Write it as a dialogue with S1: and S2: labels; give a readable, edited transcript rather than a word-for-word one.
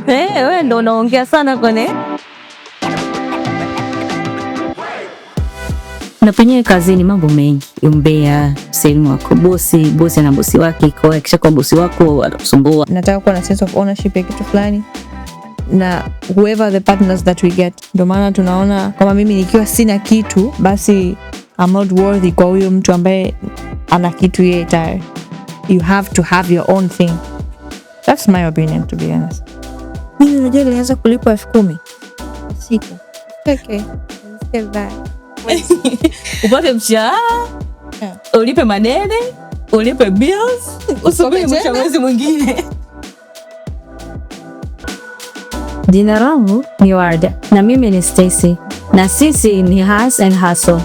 S1: Eh, wewe ndo unaongea sana kwenye na penyewe kazini mambo mengi, umbea, sehemu wako bosi, bosi ana bosi wake, kwa hiyo akishakuwa bosi wako atakusumbua.
S2: Nataka kuwa na sense of ownership ya kitu fulani na whoever the partners that we get. Ndio maana tunaona kama mimi nikiwa sina kitu, basi I'm not worthy kwa huyo mtu ambaye ana kitu yeye tayari. You have to have your own thing. That's my opinion, to be honest.
S3: Mimi unajua nilianza kulipwa 10,000 siku. Okay. Nisikie vibaya.
S1: Upate mshahara, ulipe madeni, ulipe bills, usubiri mwisho wa mwezi mwingine. Jina langu ni Warda na mimi ni Stacy na sisi ni Has and Hustle.